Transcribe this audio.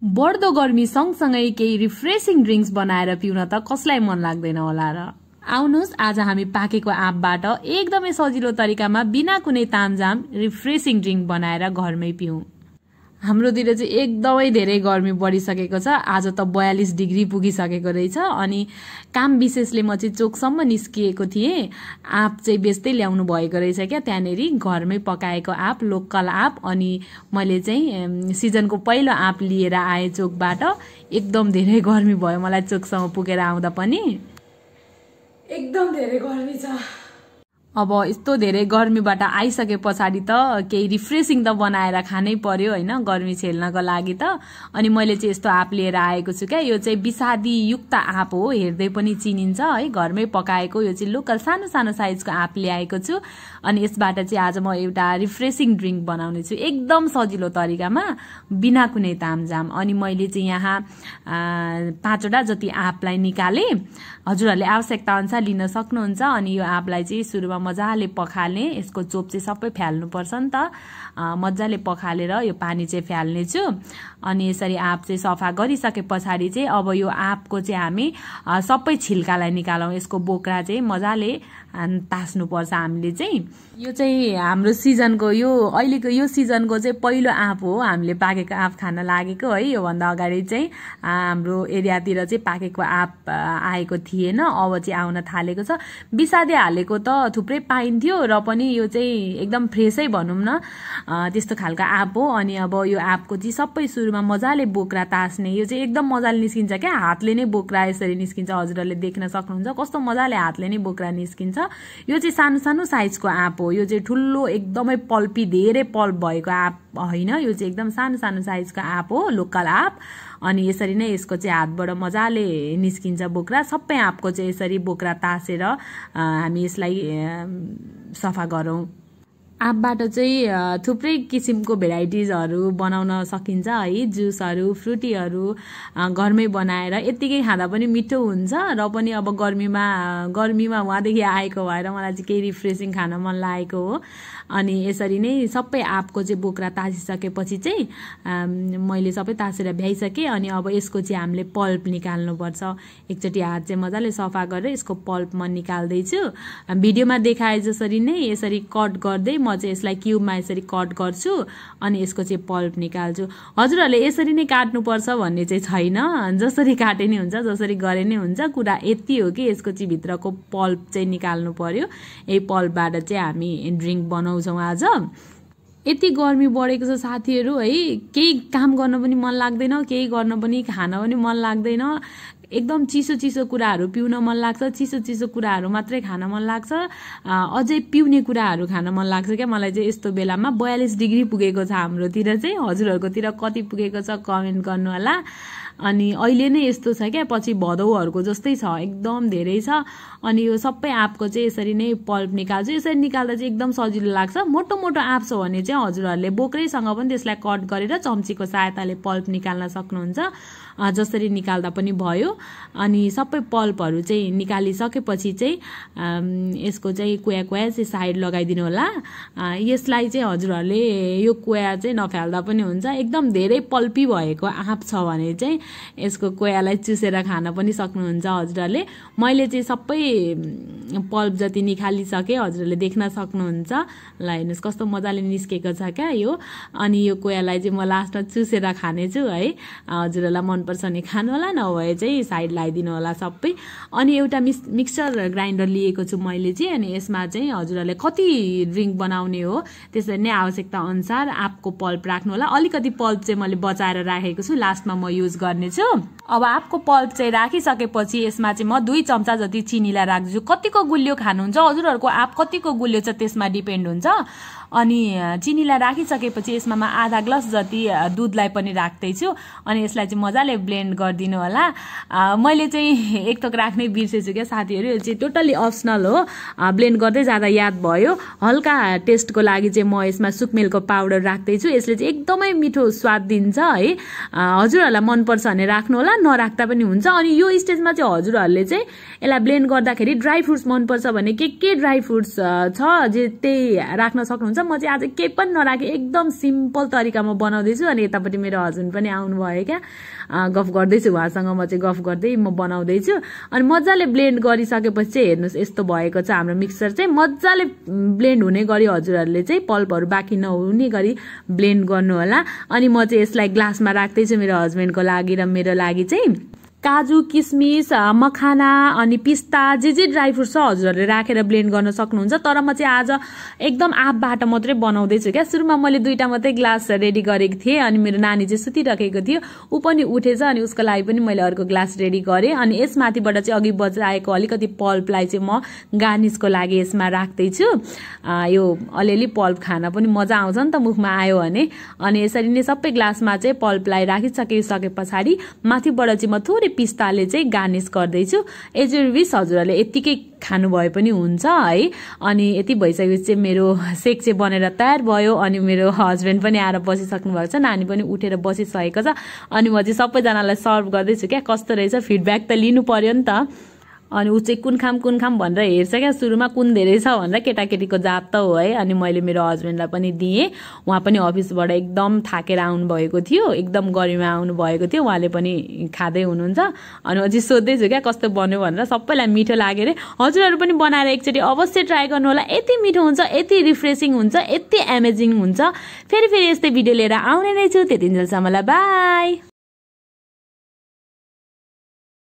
बढ्दो गर्मी सँगसँगै केही रिफ्रेशिङ ड्रिङ्क्स बनाएर पिउन त कसलाई मन लाग्दैन होला र। आउनुहोस् आज हामी पाकेको आँपबाट एकदमै सजिलो तरिकामा बिना कुनै तामझाम रिफ्रेशिङ ड्रिङ्क बनाएर घरमै पिउँ। हाम्रोतिर चाहिँ एकदमै धेरै गर्मी बढिसकेको छ। आज त 42 डिग्री पुगिसकेको रहेछ। अनि काम विशेषले म चाहिँ चोकसम्म निस्किएको थिएँ। आँप चाहिँ बेच्दै ल्याउनु भएको रहेछ क्या त्यहाँनेरि, घरमै पकाएको आँप, लोकल आँप। अनि मैले चाहिँ सिजनको पहिलो आँप लिएर आएँ चोकबाट। एकदम धेरै गर्मी भयो मलाई चोकसम्म पुगेर आउँदा पनि। एकदम धेरै गर्मी छ। अब यस्तो धेरै गर्मीबाट आइसके पछाडि त केही रिफ्रेशिङ त बनाएर खानै पर्यो हैन, गर्मी झेल्नको लागि त। अनि मैले चाहिँ यस्तो आँप लिएर आएको छु क्या। यो चाहिँ विषादी युक्त आँप हो, हेर्दै पनि चिनिन्छ है, घरमै पकाएको। यो चाहिँ लोकल सानो सानो साइजको आँप ल्याएको छु। अनि यसबाट चाहिँ आज म एउटा रिफ्रेशिङ ड्रिङ्क बनाउने छु एकदम सजिलो तरिकामा, बिना कुनै तामझाम। अनि मैले चाहिँ यहाँ 5 वटा जति आँपलाई निकाले। हजुरहरूले आवश्यकता अनुसार लिन सक्नुहुन्छ। अनि यो आँपलाई चाहिँ सुरुमा मजाले पखाल्ने, यसको चोप चाहिँ सबै फ्याल्नुपर्छ नि त। मजाले पखालेर यो पानी चाहिँ फाल्ने छु। अनि यसरी आँप चाहिँ सफा गरिसके पछाडि चाहिँ अब यो आँपको चाहिँ हामी सबै छिल्कालाई निकालौँ। यसको बोक्रा चाहिँ मजाले तास्नुपर्छ हामीले चाहिँ। यो चाहिँ हाम्रो सिजनको, यो अहिलेको यो सिजनको चाहिँ पहिलो आँप हो हामीले पाकेको आँप खान लागेको है। योभन्दा अगाडि चाहिँ हाम्रो एरियातिर चाहिँ पाकेको आँप आएको थिएन, अब चाहिँ आउन थालेको छ। विषादी हालेको त थुप्रै पाइन्थ्यो र पनि यो चाहिँ एकदम फ्रेसै भनौँ न, त्यस्तो खालको आँप हो। अनि अब यो आँपको चाहिँ सबै सुरुमा मजाले बोक्रा तास्ने। यो चाहिँ एकदम मजाले निस्किन्छ क्या, हातले नै बोक्रा यसरी निस्किन्छ। हजुरहरूले देख्न सक्नुहुन्छ कस्तो मजाले हातले नै बोक्रा निस्किन्छ। यो चाहिँ सानो सानो साइजको आँप हो। यो चाहिँ ठुलो एकदमै पल्पी धेरै पल्प भएको आँप होइन, यो चाहिँ एकदम सानो सानो साइजको आँप हो, लोकल आँप। अनि यसरी नै यसको चाहिँ हातबाट मजाले निस्किन्छ बोक्रा। सबै आँपको चाहिँ यसरी बोक्रा तासेर हामी यसलाई सफा गरौँ। आँपबाट चाहिँ थुप्रै किसिमको भेराइटिजहरू बनाउन सकिन्छ है, जुसहरू, फ्रुटीहरू घरमै बनाएर यत्तिकै खाँदा पनि मिठो हुन्छ। र पनि अब गर्मीमा वहाँदेखि आएको भएर मलाई चाहिँ केही रिफ्रेशिङ खान मन लागेको हो। अनि यसरी नै सबै आँपको चाहिँ बोक्रा तासिसकेपछि चाहिँ मैले सबै तासेर भ्याइसकेँ। अनि अब यसको चाहिँ हामीले पल्प निकाल्नुपर्छ। एकचोटि हात चाहिँ मजाले सफा गरेर यसको पल्प म निकाल्दैछु। भिडियोमा देखाए जसरी नै यसरी कट गर्दै म चाहिँ यसलाई क्युबमा यसरी कट गर्छु। अनि यसको चाहिँ पल्प निकाल्छु। हजुरहरूले यसरी नै काट्नुपर्छ भन्ने चाहिँ छैन, जसरी काटे नै हुन्छ, जसरी गरे नै हुन्छ। कुरा यति हो कि यसको चाहिँ भित्रको पल्प चाहिँ निकाल्नु पर्यो। यही पल्पबाट चाहिँ हामी ड्रिङ्क बनाउँछौँ आज। यति गर्मी बढेको छ साथीहरू है, केही काम गर्न पनि मन लाग्दैन, केही गर्न पनि खान पनि मन लाग्दैन। एकदम चिसो चिसो कुराहरू पिउन मन लाग्छ, चिसो चिसो कुराहरू मात्रै खान मन लाग्छ, अझै पिउने कुराहरू खान मन लाग्छ क्या मलाई चाहिँ यस्तो बेलामा। 42 डिग्री पुगेको छ हाम्रोतिर चाहिँ, हजुरहरूकोतिर कति पुगेको छ कमेन्ट गर्नु होला। अनि अहिले नै यस्तो छ क्या, पछि भदौहरूको जस्तै छ, एकदम धेरै छ। अनि यो सबै आँपको चाहिँ यसरी नै पल्प निकाल्छु। यसरी निकाल्दा चाहिँ एकदम सजिलो लाग्छ। मोटो मोटो आँप छ भने चाहिँ हजुरहरूले बोक्रैसँग पनि त्यसलाई कट गरेर चम्चीको सहायताले पल्प निकाल्न सक्नुहुन्छ, जसरी निकाल्दा पनि भयो। अनि सबै पल्पहरू चाहिँ निकालिसकेपछि चाहिँ यसको चाहिँ कुया चाहिँ साइड लगाइदिनु होला। यसलाई चाहिँ हजुरहरूले यो कुया चाहिँ नफाल्दा पनि हुन्छ। एकदम धेरै पल्पी भएको आँप छ भने चाहिँ यसको कोयालाई चुसेर खान पनि सक्नुहुन्छ हजुरहरूले। मैले चाहिँ सबै पल्प जति निकालिसकेँ, हजुरहरूले देख्न सक्नुहुन्छ। ल हेर्नुहोस् कस्तो मजाले निस्केको छ क्या यो। अनि यो कोयालाई चाहिँ म लास्टमा चुसेर खानेछु है। हजुरहरूलाई मनपर्छ भने खानु होला, नभए चाहिँ साइड लगाइदिनु होला सबै। अनि एउटा मिक्सचर ग्राइन्डर लिएको छु मैले चाहिँ। अनि यसमा चाहिँ हजुरहरूले कति ड्रिङ्क बनाउने हो त्यसरी नै आवश्यकता अनुसार आँपको पल्प राख्नु होला। अलिकति पल्प चाहिँ मैले बचाएर राखेको छु, लास्टमा म युज गर्नेछु। अब आँपको पल्प चाहिँ राखिसकेपछि यसमा चाहिँ म 2 चम्चा जति चिनीलाई राख्छु। कतिको गुलियो खानुहुन्छ, हजुरहरूको आँप कतिको गुलियो छ त्यसमा डिपेन्ड हुन्छ। अनि चिनीलाई राखिसकेपछि यसमा म आधा ग्लास जति दुधलाई पनि राख्दैछु। अनि यसलाई चाहिँ मजाले ब्लेन्ड गरिदिनु होला। मैले चाहिँ एक थोक राख्नै बिर्सेछु क्या साथीहरू, यो चाहिँ टोटल्ली अप्सनल हो। ब्लेन्ड गर्दै जाँदा याद भयो। हल्का टेस्टको लागि चाहिँ म यसमा सुकमेलको पाउडर राख्दैछु। यसले चाहिँ एकदमै मिठो स्वाद दिन्छ है। हजुरहरूलाई मनपर्छ भने राख्नु होला, नराख्दा पनि हुन्छ। अनि यो स्टेजमा चाहिँ हजुरहरूले चाहिँ यसलाई ब्लेन्ड गर्दाखेरि ड्राई फ्रुट्स मनपर्छ भने के ड्राई फ्रुट्स छ जे त्यही राख्न सक्नुहुन्छ। म चाहिँ आज केही पनि नराखे एकदम सिम्पल तरिकामा बनाउँदैछु अनि यतापट्टि मेरो हस्बेन्ड पनि आउनुभयो क्या गफ गर्दैछु उहाँसँग म चाहिँ गफ गर्दै म बनाउँदैछु अनि मजाले ब्लेन्ड गरिसकेपछि चाहिँ हेर्नुहोस् यस्तो भएको छ हाम्रो मिक्सचर चाहिँ मजाले ब्लेन्ड हुने गरी हजुरहरूले चाहिँ पल्पहरू बाँकी नहुने गरी ब्लेन्ड गर्नु होला अनि म चाहिँ यसलाई ग्लासमा राख्दैछु मेरो हस्बेन्डको लागि र मेरो लागि चाहिँ काजु किसमिस मखाना अनि पिस्ता जे ड्राई फ्रुट छ हजुरहरूले राखेर ब्लेन्ड गर्न सक्नुहुन्छ तर म चाहिँ आज एकदम आफबाट मात्रै बनाउँदैछु क्या सुरुमा मैले दुईटा मात्रै ग्लास रेडी गरेको थिएँ अनि मेरो नानी चाहिँ सुतिरहेको थियो ऊ पनि उठेछ अनि उसको लागि पनि मैले अर्को ग्लास रेडी गरेँ अनि यसमाथिबाट चाहिँ अघि बजाएको अलिकति पल्पलाई चाहिँ म गार्निसको लागि यसमा राख्दैछु यो अलिअलि पल्प खान पनि मजा आउँछ नि त मुखमा आयो भने अनि यसरी नै सबै ग्लासमा चाहिँ पल्पलाई राखिसके पछाडि माथिबाट चाहिँ म थोरै पिस्ताले चाहिँ गार्निस गर्दैछु एज यु विश हजुरहरूले यतिकै खानु भए पनि हुन्छ है अनि यति भइसकेपछि चाहिँ मेरो सेक चाहिँ बनेर तयार भयो अनि मेरो हस्बेन्ड पनि आएर बसिसक्नु भएको छ नानी पनि उठेर बसिसकेको छ अनि म चाहिँ सबैजनालाई सर्भ गर्दैछु क्या कस्तो रहेछ फिडब्याक त लिनु पर्यो नि त अनि ऊ चाहिँ कुन खाम भनेर हेर्छ क्या सुरुमा कुन धेरै छ भनेर केटाकेटीको जात त हो है अनि मैले मेरो हस्बेन्डलाई पनि दिएँ उहाँ पनि अफिसबाट एकदम थाकेर आउनु भएको थियो एकदम गर्मीमा आउनु भएको थियो उहाँले पनि खाँदै हुनुहुन्छ अनि म चाहिँ सोध्दैछु क्या कस्तो बन्यो भनेर सबैलाई मिठो लाग्यो अरे हजुरहरू पनि बनाएर एकचोटि अवश्य ट्राई गर्नु होला यति मिठो हुन्छ यति रिफ्रेसिङ हुन्छ यति एमेजिङ हुन्छ फेरि यस्तै भिडियो लिएर आउने नै छु त्यतिन्जेलसम्मलाई बाई